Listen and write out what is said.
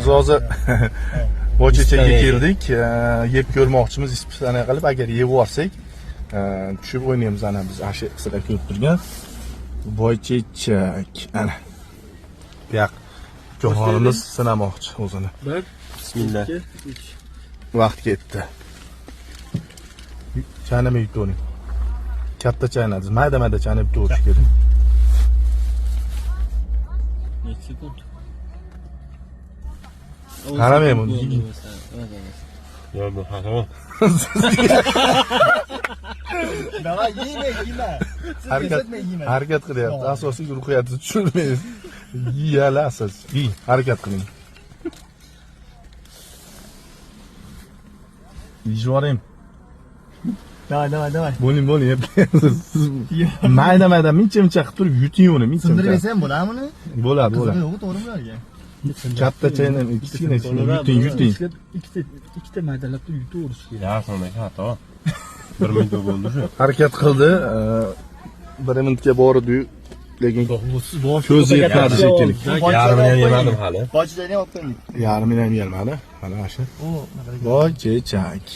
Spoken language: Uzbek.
Biz hozir Boychechakka keldik. Yeb ko'rmoqchimiz, испытание qilib, agar yeb yuborsak, tushib o'ynaymiz. Ana biz ana shu sizlar ko'rib turgan Boychechak. Ana. Bu yoq Jahonimiz sinamoqchi o'zini. 1 Bismillah. 2 3. Vaqt ketdi. Chaynamay yutavering. Katta chaynadingiz, mayda-mayda chaynab yutaverish kerak. Necha sekund? Qaramayman buni. Yo'q, bu xato. Давай, yeme, yeme. Siz Harakat, ko'rsatmay yeme. harakat qilyapti. Asosiy ruhiyatni tushirmaysiz. Yeyalasiz. Yeng, harakat qiling. Yeyib yuboring. Давай, давай, давай. Bo'ling, bo'ling, yeb qo'yasiz. Siz mayda-mayda mincha-mincha qilib turib yuting uni, mincha. Sindirib yesam bo'ladimi uni? Bo'ladi, bo'ladi. Yo'q, to'g'rimi ularga? Katta chaynam, kichkina kichkina yuting, yuting. Ikkita ikkita maydalab turib yutaverish kerak. Yarmini xato. 1 minut bo'ldi shu. Harakat qildi. Bir minutga bordi-yu, lekin ko'zi yetmadi shekilli. Yarmini ham yemadim hali. Boychechakni olib qo'ying. Yarmini ham yemadi. Mana shu. Boychechak.